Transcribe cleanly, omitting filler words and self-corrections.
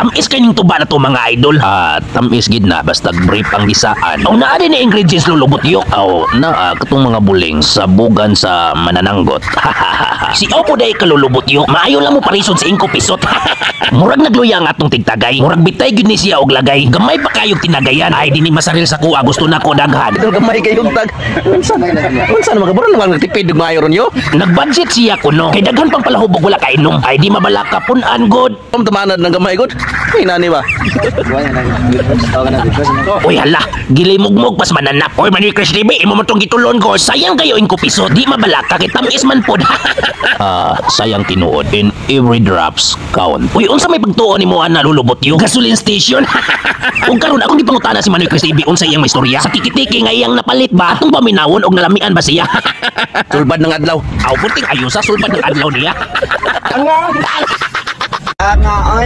Tamis kay ning tuba na to, mga idol. Ah, tamis gid na basta brief ang gisaan. Aw, naa din na ingredients, lulubot yok. Aw, naa katong mga buling sabugan sa manananggot. Si Opo day kalulubot yok. Maayo lang mo parisod sa 5 pisot. Murag nagluya ang atong tigtagay. Murag bitay gyud ni siya og lagay. Gamay pa kayog tinagayan. Ay, dinhi masaril sa kuha, gusto na ko daghan. Idol, gamay kayong tag. Unsa? Unsa naman ka bro naman nagtipid og maayo ron yo? Nagbudget siya kuno. Kay daghan pang palahubog, wala kainom. Ay, di mabalaka pun-an god. Kom tamanad ng gamay god. Ay nani ba? Uy hala, gilimugmog pas mananap. Uy Manoy Chris TV, imo mo tong gitulon ko. Sayang kayo 5 piso, di mabalaka kay tamis man pod. Ah, sayang tinuod. In every drops count. Uy, unsa may pagtuo nimo ana, lulubot yo? Gasoline station. Ug karon akong gipangutana si Manoy Chris TV unsa iyang istorya. Sa tiki-tiki nga iyang napalit ba? Atong paminawon og nalamian ba siya? Sulbad ng adlaw. Aw, puting ayusa, sulbad ng adlaw niya. Nga ay.